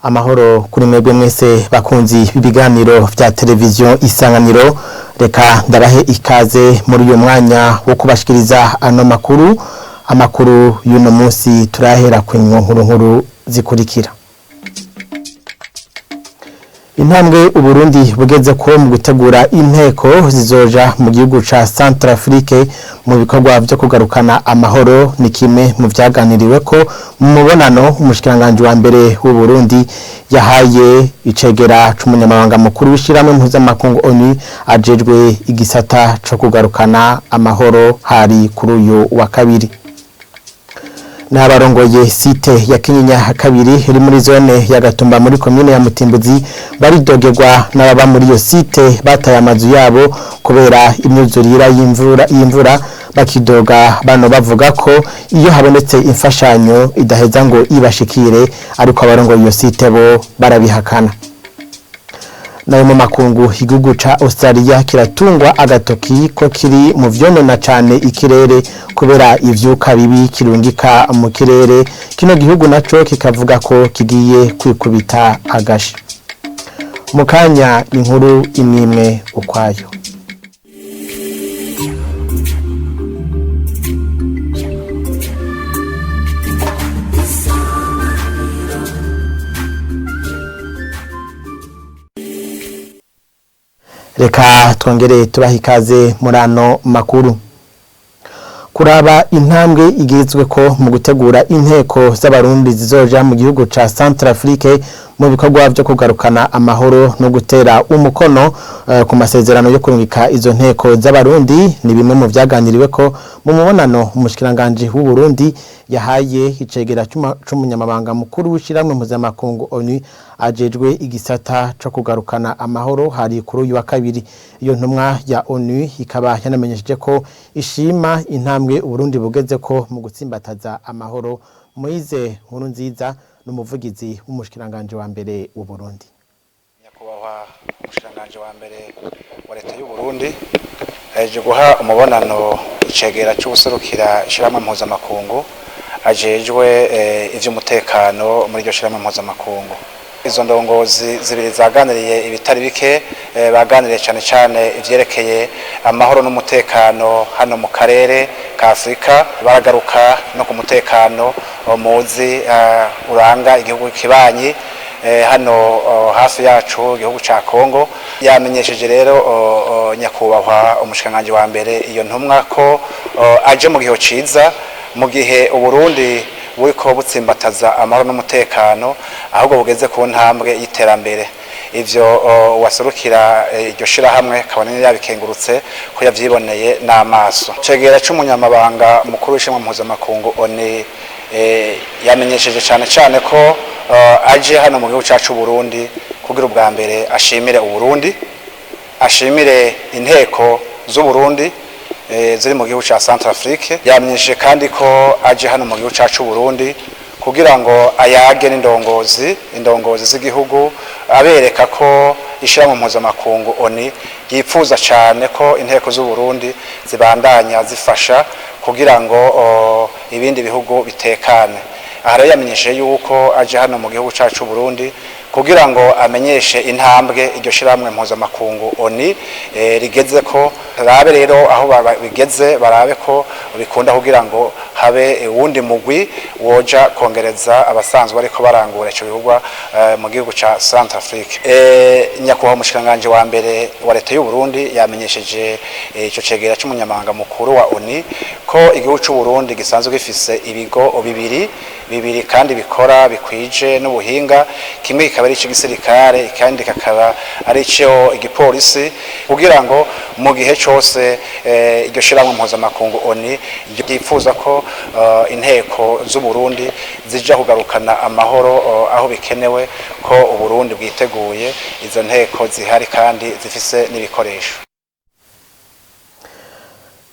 Amahoro kuri mwebwe mwese bakunzi b'ibiganiro vya televiziyo Isanganiro. Reka ndabahe ikaze muri uyu mwanya wo kubashikiriza ano makuru. Amakuru y'uno munsi turahera ku nkuru nkuru zikurikira. Intambwe Uburundi bugeze ko mu gutegura inteko zizoja mu gihugu ca Centrafrique mu bikorwa vyo kugarukana amahoro ni kimwe mu vyaganiriwe ko mu mubonano umushikiranganji wa mbere w'u Burundi yahaye icegera c'umunyamabanga mukuru w'ishirahamwe mpuzamakungu ONU ajejwe igisata co kugarukana amahoro, hari kuri uyu wa kabiri. N'abarongoye site ya Kinyinya kabiri iri muri zone ya Gatumba muri commune ya Mutimbuzi baridogerwa n'ababa muri iyo site bataye amazu yabo kubera imyuzurira y'imvura, bakidoga bano bavuga ko iyo habonetse imfashanyo idaheza ngo ibashikire, ariko abarongoye iyo site bo barabihakana. Nayo mu makungu, igihugu ca Australia kiratungwa agatoki ko kiri mu vyonona cane ikirere kubera ivyuka bibi kirungika mu kirere. Kino gihugu naco kikavuga ko kigiye kwikubita agashi. Mu kanya inkuru imwimwe ukwayo. Reka twongere tubaha ikaze muri ano makuru. Kuraba intambwe igizwe ko mu gutegura inteko z'Abarundi zizoja mu gihugu ca Centrafrique mu bikorwa vyo kugarukana amahoro no gutera umukono ku masezerano yo kurungika izo nteko z'Abarundi ni bimwe mu vyaganiriwe ko mu mubonano umushikiranganji w'u Burundi yahaye icegera c'umunyamabanga mukuru w'ishirahamwe mpuzamakungu ONU ajejwe igisata co kugarukana amahoro, hari kuri uyu wa kabiri. Iyo ntumwa ya ONU ikaba yanamenyesheje ko ishima intambwe Uburundi bugeze ko mu gutsimbataza amahoro. Moise Nkurunziza n'umuvugizi w'umushikiranganje wa mbere w'u Burundi. Nyakubahwa umushikiranganje wa mbere wa leta y'u Burundi aje guha umubonano icegera c'ubuserukira ishirahamwe mpuzamakungu ajejwe ivy'umutekano muri iryo shirahamwe mpuzamakungu. Izo ndongozi zibiri zaganiriye ibitari bike, baganiriye cane cane ivyerekeye amahoro n'umutekano hano mu karere ka Afrika, baragaruka no ku mutekano muzi uranga igihugu kibanyi hano hafi yacu, igihugu ca Kongo. Yamenyesheje rero nyakubahwa umushikiranganji wa mbere iyo ntumwa ko aje mu gihe ciza, mu gihe Uburundi buriko butsimbataza amahoro n'umutekano, ahubwo bugeze ku ntambwe y'iterambere. Ivyo waserukira iryo shirahamwe kabone yabikengurutse ko yavyiboneye n'amaso. Cegera c'umunyamabanga mukuru w'ishirahamwe mpuzamakungu ONU yamenyesheje cane cane ko aje hano mu gihugu cacu Burundi kugira ubwa mbere ashimire Uburundi, ashimire inteko z'u Burundi ziri mu gihugu ca Centrafrique. Yamenyesheje kandi ko aje hano mu gihugu cacu Burundi kugira ngo ayage n'indongozi indongozi z'igihugu, abereka ko ishirahamwe mpuzamakungu ONU yipfuza cane ko inteko z'u Burundi zibandanya zifasha kugira ngo ibindi bihugu bitekane. Aha rero yamenyesheje yuko aje hano mu gihugu cacu Burundi kugira ngo amenyeshe intambwe iryo shirahamwe mpuzamakungu ONU rigeze ko, rabe rero aho bigeze, barabe ko bikunda kugira ngo habe uwundi mugwi woja kongereza abasanzwe ariko barangura ico bikorwa mu gihugu ca Centrafrique. Nyakubahwa umushikiranganji wa mbere wa leta y'u Burundi yamenyesheje ico cegera c'umunyamabanga mukuru wa ONU ko igihugu c'u Burundi gisanzwe gifise ibigo bibiri bibiri kandi bikora bikwije n'ubuhinga, kimwe kikaba ari icy'igisirikare ikandi kakaba ari icyo igipolisi, kugira ngo mu gihe cose iryo shirahamwe mpuzamakungu ONU ryifuza ko inteko z'u Burundi zija kugarukana amahoro aho bikenewe, ko Uburundi bwiteguye, izo nteko zihari kandi zifise n'ibikoresho.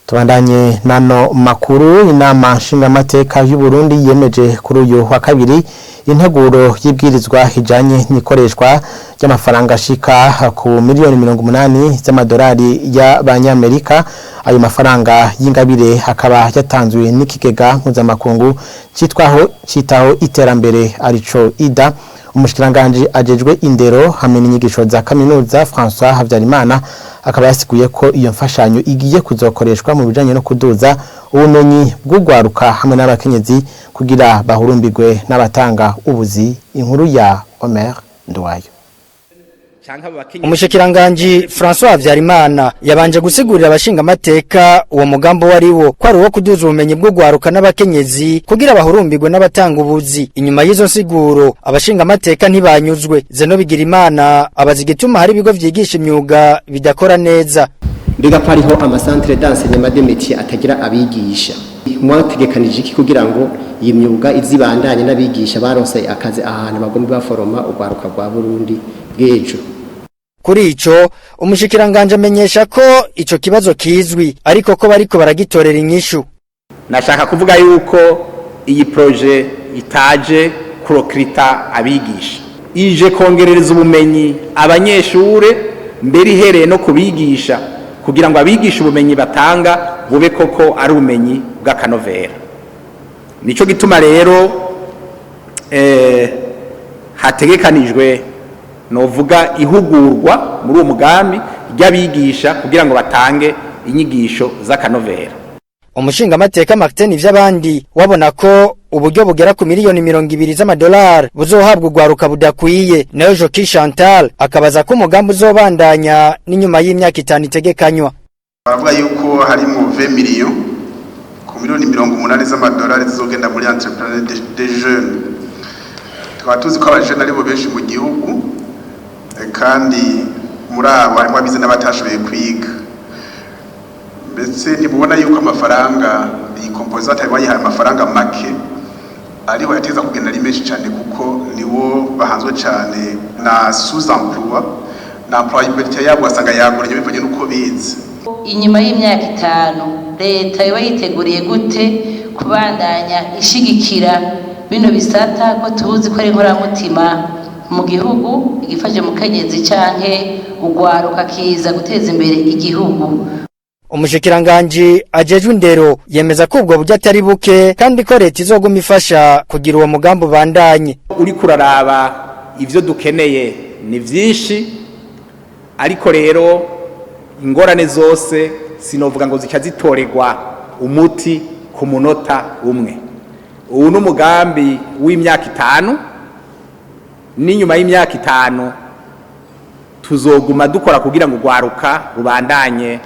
Tubandanye nano makuru. Inama nshingamateka y'u Burundi yemeje kuri uyu wa kabiri integuro y'ibwirizwa ijanye n'ikoreshwa ry'amafaranga ashika ku miliyoni 80 z'amadolari y'abanyamerika. Ayo mafaranga y'ingabire akaba yatanzwe n'ikigega mpuzamakungu citwaho citaho iterambere, arico IDA. Umushikiranganje ajejwe indero hamwe n'inyigisho za kaminuza, François Habyarimana, akaba yasiguye ko iyo mfashanyo igiye kuzokoreshwa mu bijanye no kuduza ubumenyi bw'ugwaruka hamwe n'abakenyezi kugira bahurumbirwe n'abatanga ubuzi. Inkuru ya Omer Nduwayo. Umushikiranganji François Habyarimana yabanje gusigurira abashingamateka uwo mugambo wari wo, ko ari uwo kuduza ubumenyi bwo gwaruka n'abakenyezi kugira bahurumbirwe n'abatanga ubuzi. Inyuma y'izo nsiguro, abashingamateka ntibanyuzwe. Zeno Bigirimana abaza igituma hari ibigo vyigisha imyuga bidakora neza. Mbega ko hariho ama centres d'enseignement des métiers atagira abigisha, mwategekanije iki kugira ngo iyi myuga izibandanye n'abigisha baronse akazi ahantu bagomba baforoma urwaruka rwa Burundi bw'ejo? Kuri ico, umushikiranganje amenyesha ko ico kibazo kizwi, ariko ko bariko baragitorera inyishu. Nashaka kuvuga yuko iyi projet itaje kurecruta abigisha, ije kongerereza ubumenyi abanyeshure, mbere ihereye no kubigisha, kugira ngo abigisha ubumenyi batanga bube koko ari ubumenyi bw'akanovera. Nico gituma rero hategekanijwe, novuga, ihugurwa muri uwo mugambi ry'abigisha kugira ngo batange inyigisho z'akanovera. Umushingamateka Martin Ivyabandi wabona ko uburyo bugera ku miliyoni 20 z'amadolari buzohabwa urwaruka budakwiye. Nayo Joki Chantal akabaza ko umugambi uzobandanya n'inyuma y'imyaka 5 itegekanywa. Baravuga yuko harimo 20 millions ku miliyoni 80 z'amadolari zizogenda muri entrepreneur des jeunes. Tukaba tuzi ko abajene aribo benshi mu gihugu, kandi muri abo harimo abize n'abatashoboye kwiga. Ndetse ntibubona yuko amafaranga iyi composante bayihaye amafaranga make, ariho yateza kugenda ari menshi cyane, kuko nibo bahanzwe cyane na sous-emploi na employabilité yabo wasanga yagoranye bivanye n'uko bize? Inyuma y'imyaka 5, leta yoba yiteguriye gute kubandanya ishigikira bino bisata, ko tuzi ko ari inkoramutima mu gihugu, igifashe mukenyezi canke ugwaruka kiza guteza imbere igihugu? Umushikiranganji ajejwe indero yemeza ko ubwo buryo atari buke, kandi ko leta izoguma ifasha kugira uwo mugambi ubandanye. Uri kuraraba ivyo dukeneye ni vyinshi, ariko rero ingorane zose sinovuga ngo zica zitorerwa umuti ku munota umwe. Ubu ni umugambi w'imyaka 5, n'inyuma y'imyaka 5 tuzoguma dukora kugira ngo urwaruka rubandanye,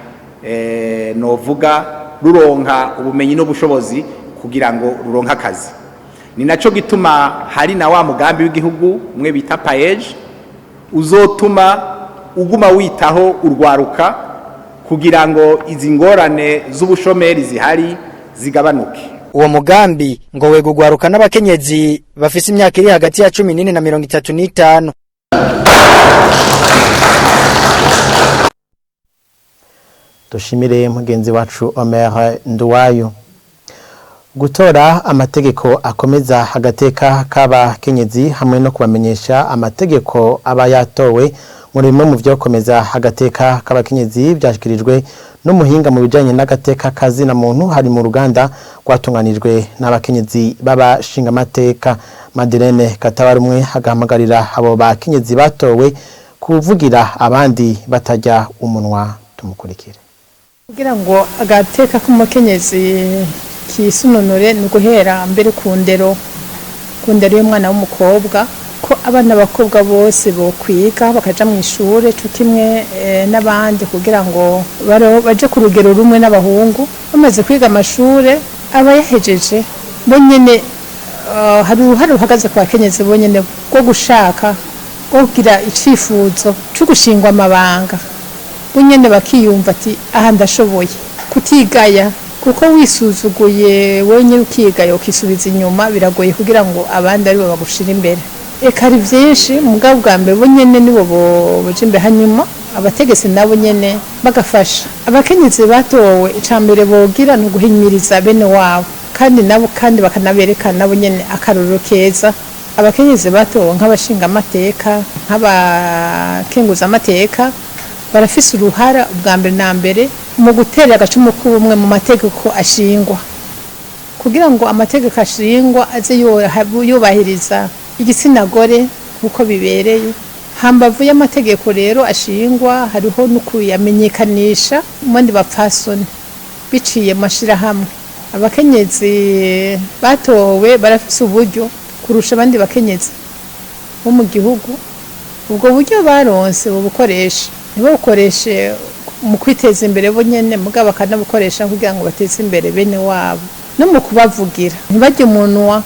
novuga, ruronka ubumenyi n'ubushobozi kugira ngo ruronke akazi. Ni naco gituma hari na wa mugambi w'igihugu umwe bita PAEEJ, uzotuma uguma witaho urwaruka kugira ngo izi ngorane z'ubushomeri zihari zigabanuke. Uwo mugambi ngo wega ugwaruka n'abakenyezi bafise imyaka iri hagati ya 14 na 35. Dushimire mugenzi wacu Omer Nduwayo. Gutora amategeko akomeza agateka k'abakenyezi hamwe no kubamenyesha amategeko aba yatowe muri bimwe mu vyokomeza agateka k'abakenyezi, byashikirijwe n'umuhinga mu bijanye n'agateka kazina muntu, hari mu ruganda rwatunganijwe n'abakenyezi b'abashingamateka. Madeleine Katabarumwe agahamagarira abo bakenyezi batowe kuvugira abandi batajya umunwa. Tumukurikire. Kugira ngo agateka k'umukenyezi kisununure, ni uguhera mbere ku ndero y'umwana w'umukobwa, ko abana b'abakobwa bose bokwiga bakaja mu ishure co kimwe n'abandi, kugira ngo baje ku rugero rumwe n'abahungu. Bamaze kwiga amashure, aba yahejeje bo nyene, hari uruhare ruhagaze ku bakenyezi bo nyene rwo gushaka, rwo kugira icifuzo co gushingwa amabanga, bo nyene bakiyumva ati: "Aha ndashoboye." Kutigaya, kuko wisuzuguye wenyine, ukigaya, ukisubiza inyuma, biragoye kugira ngo abandi aribo bagushira imbere. Eka hari byinshi, mugabo bwa mbere bo nyene nibo boja imbere, hanyuma abategetsi nabo nyene bagafasha. Abakenyezi batowe, ica mbere bogira ni uguhimiriza bene wabo, kandi nabo kandi bakanabereka nabo nyene akarorero keza. Abakenyezi batowe nk'abashingamateka, nk'abakenguzamateka, barafise uruhara ubwa mbere na mbere mu gutera agacumu k'ubumwe mu mategeko ashingwa, kugira ngo amategeko ashingwa aze yubahiriza igitsina gore. nk'uko bibereye. Hambavu y'amategeko rero ashingwa, hariho no kuyamenyekanisha mu bandi bapfasoni biciye mu mashirahamwe. Abakenyezi batowe barafise uburyo kurusha abandi bakenyezi bo mu gihugu. Ubwo buryo baronse bubukoresha, ntibabukoreshe mu kwiteza imbere bo nyene, mugabo bakanabukoresha kugira ngo bateze imbere bene wabo no mu kubavugira, ntibajye umunwa.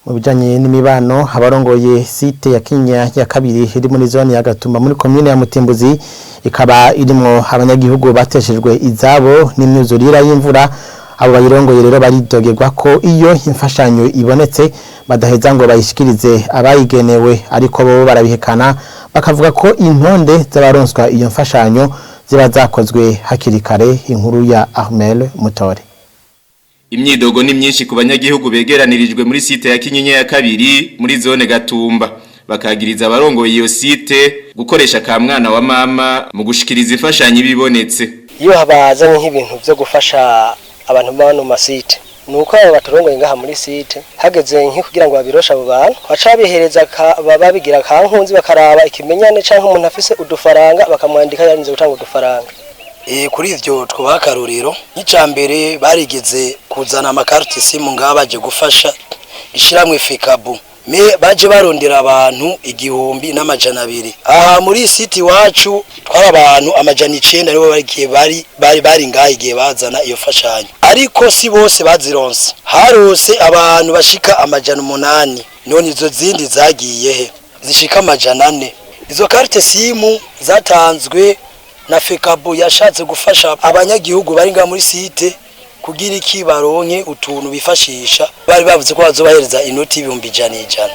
Mu bijanye n'imibano, abarongoye site ya Kinyinya ya kabiri iri muri zone ya Gatumba muri komine ya Mutimbuzi, ikaba irimwo abanyagihugu bateshejwe izabo n'imyuzurira y'imvura, abo bayirongoye rero baridogerwa ko iyo imfashanyo ibonetse badaheza ngo bayishikirize abayigenewe, ariko bo barabihekana, bakavuga ko intonde z'abaronswa iyo mfashanyo ziba zakozwe hakiri kare. Inkuru ya Ahmel Mutore. Imyidogo ni myinshi ku banyagihugu begeranirijwe muri site ya Kinyinya ya kabiri muri zone Gatumba. Bakagiriza abarongoye iyo site gukoresha ka mwana wa mama mu gushikiriza imfashanyo ibibonetse. Iyo habazanye nk'ibintu byo gufasha abantu baba mu masite, nuko abo baturongoye ngaha muri site, hageze nki kugira ngo babiroshe abo bantu, baca bihereza babigira kankunzi, bakaraba ikimenyane canke umuntu afise udufaranga, bakamwandika yarinze gutanga udufaranga. Kuri ivyo twubaha akarorero nk'icambere, barigeze kuzana amakarite simu ngaha baje gufasha ishiramwe Fekabu, me baje barondera abantu 1200. Aha muri site iwacu twari abantu 900 aribo bagiye bari ngaha igihe bazana iyo fashanyo, ariko si bose bazironse, harose abantu bashika 800. None izo zindi zagiye he zishika 400? Izo karite simu zatanzwe na Fekabu yashatse gufasha abanyagihugu bari ngaha muri site kugira iki baronke utuntu bifashisha. Bari bavuze ko bazobahereza inoti 100,000, 100.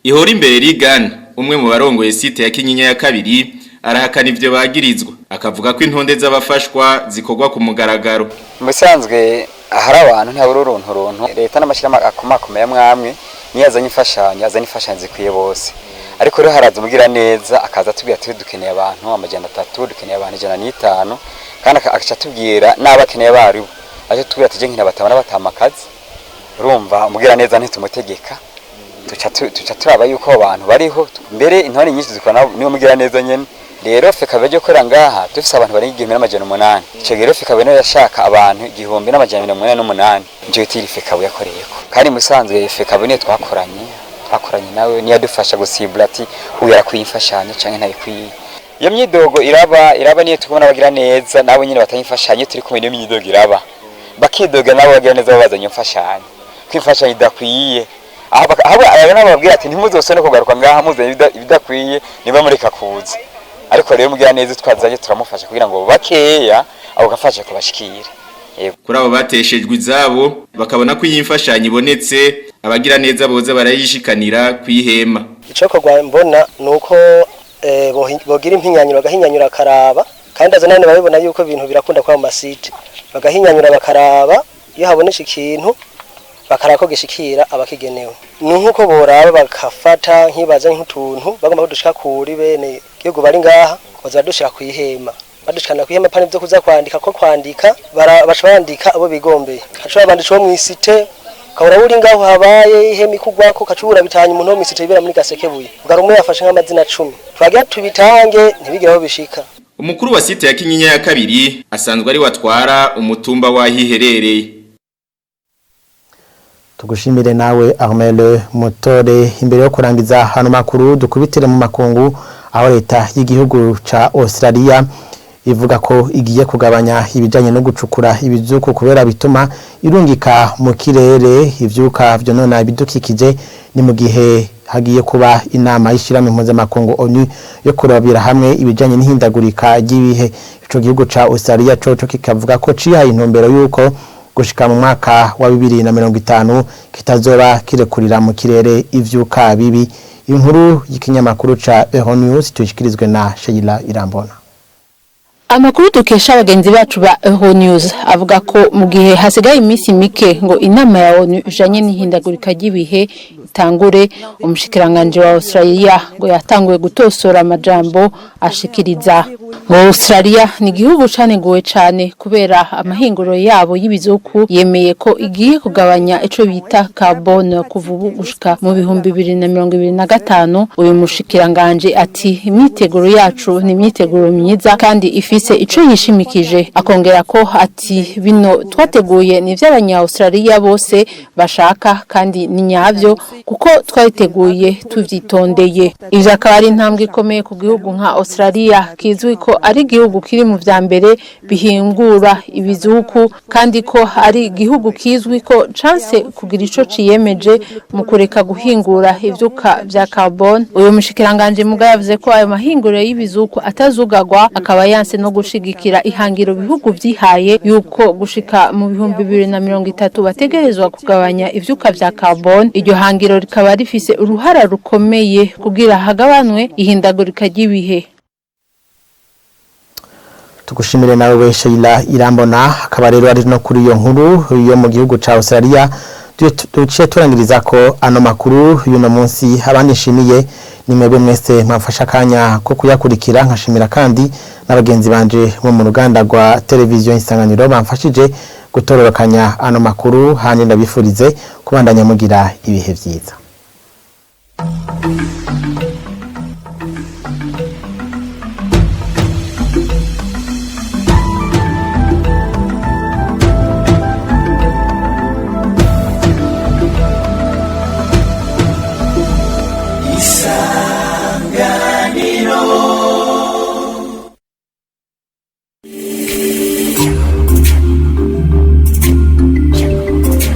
Ihora imbere Regan, umwe mu barongoye site ya Kinyinya ya kabiri, arahakana ivyo bagirizwa, akavuga ko intonde z'abafashwa zikorwa ku mugaragaro. Mu bisanzwe ahari abantu ntihabura uruntu runtu. Leta n'amashyirahamwe akomakomeye amwe niyo azanye imfashanyo, azanye imfashanyo zikwiye bose, ariko rero haraza umugira neza akaza atubwira ati dukeneye abantu 300, dukeneye abantu 105, kandi agaca atubwira n'abo akeneye abaribo, aje tubwira ati je nkina batabona batamakazi. Urumva umugira neza ntitumutegeka, tuca turaba yuko abo bantu bariho. Mbere intore nyinshi zikora niwo mugira neza nyene. Rero Fekabe ryo korera ngaha dufise abantu barenga 1800. Ico gihe rero Fekabe niyo yashaka abantu 1288, nico gitiri Fekabe yakoreyeko. Kandi musanzwe Fekabe niyo twakoranye nawe, niyo yadufasha gusibura ati uyu arakwiye imfashanyo canke ntayikwiye. Iyo myidogo iraba niyo tubona bagira neza nabo nyene batanga imfashanyo, turi kumwe niyo myidogo iraba, bakidoga nabo bagira neza babazanye imfashanyo ko imfashanyo idakwiye. Aho nabo babwira ati ntimuzosone kugaruka ngaha muzanye ibidakwiye, niba mureka kuza. Ariko rero mugira neza twazanye turamufasha kugira ngo bakeya abo gafasha kubashikira. Kuri abo bateshejwe izabo bakabona ko iyi mfashanyo ibonetse, abagira neza boza barayishikanira kwihema. Icokorwa mbona nuko bogira impinyanyuro, bagahinyanyura akaraba, kandi aza nane babibona yuko ibintu birakunda kwa mu masite, bagahinyanyura bakaraba iyo habonetse ikintu, bakaraba ko gishikira abakigenewe. Ni nkuko boraba bakafata nkibaza nk'utuntu bagomba kudushika kuri bene gihugu bari ngaha, baza badushika kwihema, badushikana kwihema, pani byo kuza kwandika ko kwandika baca bandika abo bigombeye, haca bandika uwo mw'isite, ukabura uri ngaho habaye ihema ikugwako, ukacubura bitanye umuntu wo mw'isite bibera muri Gasekebuye, ubwo umwe yafashe nk'amazina 10, twagira tubitange ntibigire aho bishika. Umukuru wa site ya Kinyinya ya kabiri asanzwe ari watwara umutumba wahiherereye. Tugushimire nawe Armel Mutore. Imbere yo kurangiza hano makuru, dukubitire mu makungu, aho leta y'igihugu ca Australia ivuga ko igiye kugabanya ibijanye no gucukura ibizuku kubera bituma irungika mu kirere ivyuka vyonona ibidukikije. Ni mu gihe hagiye kuba inama y'ishirahamwe mpuzamakungu ONU yo kurabira hamwe ibijanye n'ihindagurika ry'ibihe. Ico gihugu ca Australia coco kikavuga ko cihaye intumbero yuko gushika mu mwaka wa 2050 kitazoba kirekurira mu kirere ivyuka bibi. Inkuru y'ikinyamakuru ca Euronews tuyishikirizwe na Sheila Irambona. Amakuru dukesha abagenzi bacu ba Euronews avuga ko mu gihe hasigaye iminsi mike ngo inama ya ONU ijanye n'ihindagurika ry'ibihe itangure, umushikiranganje wa Australia ngo yatanguye gutosora amajambo ashikiriza. Ngo Australia ni igihugu caneguwe cane kubera amahinguro yabo y'ibizuku, yemeye ko igiye kugabanya ico bita carbone kuva ubu gushika mu 2025. Uyu mushikiranganje ati: "Imyiteguro yacu ni imyiteguro myiza kandi ifise ico yishimikije." Akongera ko ati: "Bino twateguye ni ivy'abanya Australia bose bashaka kandi ni nyavyo kuko twabiteguye tuvyitondeye." Ivyo akaba ari intambwe ikomeye ku gihugu nka Australia, kizwi ko ari igihugu kiri mu vya mbere bihingura ibizuku, kandi ko ari igihugu kizwi ko canse kugira ico ciyemeje mu kureka guhingura ivyuka vya carbone. Uyu mushikiranganje muga yavuze ko ayo mahinguriro y'ibizuku atazugagwa, akaba yanse no gushigikira ihangiro bihugu vyihaye yuko gushika mu 2030 bategerezwa kugabanya ivyuka vya carbone. Iryo hangiro rikaba rifise uruhara rukomeye kugira hagabanwe ihindagurika ry'ibihe. Tugushimire nawe we, Sheila Irambona. Akaba rero ari no kuri iyo nkuru yo mu gihugu ca Australia duciye turangiriza ko ano makuru y'uno munsi. Abandi nshimiye ni mwebwe mwese mwafasha akanya ko kuyakurikira, nkashimira kandi n'abagenzi banje bo mu ruganda rwa televiziyo Isanganiro bamfashije gutororokanya ano makuru. Handi ndabifurize kubandanya mugira ibihe vyiza.